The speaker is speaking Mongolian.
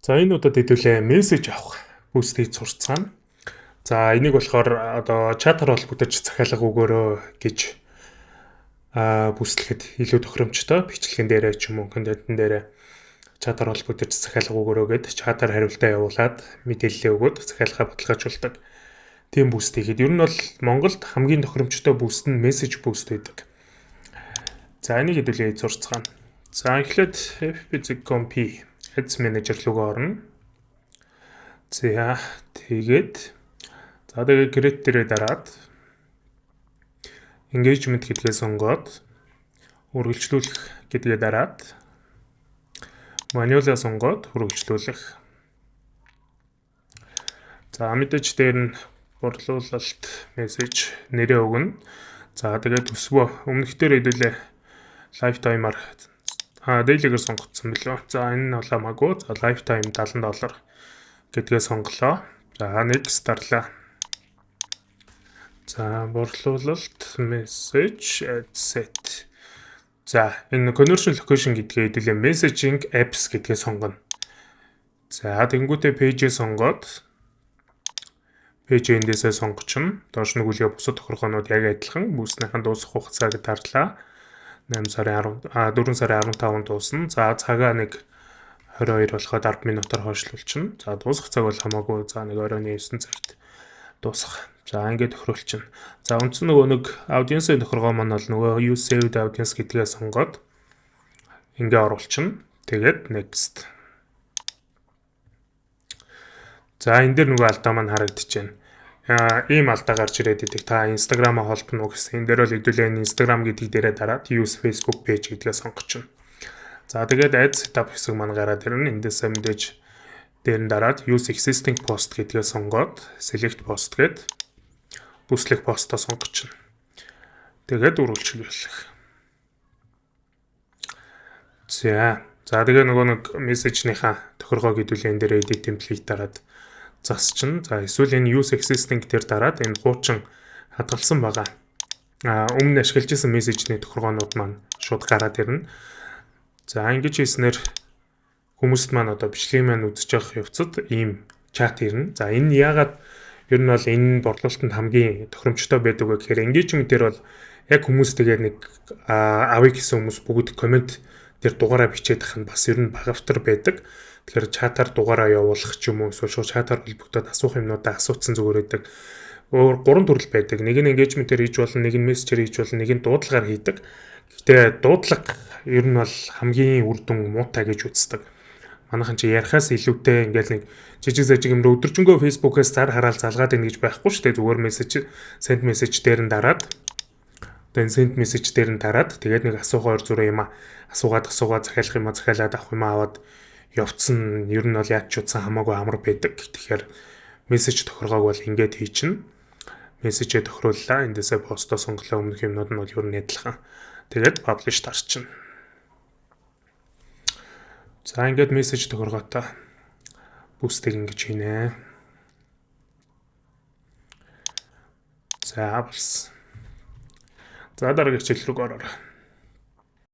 За, энэ удаад хэдүүлээ мессеж авах boost-ийг сурцгаана. За, энийг болохоор одоо чатаар холбогдож захиалга өгөөрөө гэж boost-лэхэд илүү тохиромжтой. Бичлэгэн дээрээ ч юм уу, контентын дээрээ чатаар холбогдож захиалга өгөөрөө гээд чатаар хариултаа явуулаад, мэдээлэлээ өгөөд захиалгаа баталгаажуулдаг. Тийм boost хийхэд ер нь бол Монголд хамгийн тохиромжтой boost нь message boost байдаг. За, энийг хэдүүлээ сурцгаана. За, эхлээд fb.com Ads Manager рүүгээ орно. За, тэгээд за тэгээ create дээрээ дараад, engagement гэдгээ сонгоод, үргэлжлүүлэх гэдгээ дараад, manual-а сонгоод үргэлжлүүлэх. За, мэдээж дээр нь борлуулалт мессеж нэрээ өгнө. За, тэгээд төсвөө өмнөх дээр хэдүүлээ lifetime-аар daily-гээр сонгогдсон билүү. За, энэ нь бол хамаагүй. За, lifetime 70 доллар гэдгээ сонголоо. За, next дарлаа. За, борлуулалт message ad set. За, энэ conversion location гэдгээ хэдүүлээ messaging apps гэдгээ сонгоно. За, тэгэнгүүтээ page-ээ сонгоод, page эндээсээ сонгочихно. Доош нь гүлгээ бусад тохиргоонууд яг адилхан. Boost-ийнхэн дуусах хугацааг дарлаа. 8 сарын 10 4 сарын 15-нд дуусна. За, цагаа нэг 22 болоход 10 минутаар хойшлуулчихна. За, дуусах цаг бол хамаагүй. За, нэг оройн 9 цагт дуусах. За, ингээд тохируулчихна. За, үндсэн нөгөө нэг audience-ийн тохиргоо маань бол нөгөө use saved audience гэдгээ сонгоод ингээ оруулчихна. Тэгээд next. За, энэ дээр нөгөө алдаа маань харагдаж байна. Ийм алдаа гарч ирээд идэг. Та Instagram-а холбоно уу гэсэн. Энэ дээр бол хэдүүлээ Instagram гэдэг дээрээ дараад use Facebook page гэдгээ сонгочихно. За, тэгээд add setup хэсэг маань гараад ирнэ. Эндээсээ мэдээж дээр нь дараад use existing post гэдгээ сонгоод, select post гээд boost-лэх постоо сонгочихно. Тэгээд үргэлжлүүлэх. За. За, тэгээ нөгөө нэг мессежнийхаа тохиргоог хэдүүлээ энэ дээр edit template дараад засчихна. За, эсвэл энэ use existing дээр дараад энэ хуучин хадгалсан байгаа. Өмнө ашиглаж исэн мессежний тохиргоонууд маань шууд гараад ирнэ. За, ингэж хийснээр хүмүүст маань одоо бичлэгийг маань үзэж явах явцад ийм чат ирнэ. За, энэ яагаад ер нь бол энэ борлуулалтанд хамгийн тохиромжтой байдаг вэ гэхээр engagement дээр бол яг хүмүүс тэгээд нэг авъя гэсэн хүмүүс бүгд comment дээр дугаараа бичээд ах нь бас ер нь багавтар байдаг. Тэгэхээр чатаар дугаараа явуулах ч юм уу, эсвэл шууд чатаар холбогдоод асуух юмнуудаа асууцсан зүгээр байдаг. Өөр гурван төрөл байдаг. Нэг нь engagement-ээр хийж болно, нэг нь мессежээр хийж болно, нэг нь дуудлагаар хийдэг. Гэхдээ дуудлага ер нь бол хамгийн үр дүн муутай гэж үздэг. Манайхан чи ярихаас илүүтэй ингээл нэг жижиг сажиг юм руу өдөржингөө Facebook-ээс зар хараал залгаад ийн гэж байхгүй шүү дээ. Зүгээр мессеж, send message дээр нь дараад, одоо энэ send message дээр нь дараад, тэгээд нэг асуух хоёр зүрээ юм асуугаад асуугаад, захиалах юм захиалаад, авах юм аваад явцсан, ер нь бол яаж ч утсан хамаагүй амар байдаг. Тэгэхээр мессеж тохиргоог бол ингээд хийчихнэ. Мессежээ тохирууллаа. Эндээсээ постоо сонголоо, өмнөх юмнууд нь бол ер нь адилхан. Тэгээд publish дарчихна. За, ингээд мессеж тохиргоотой boost-ийг ингэж хийнэ. За, болсон. За, дараагийн хичээл рүү ороорой.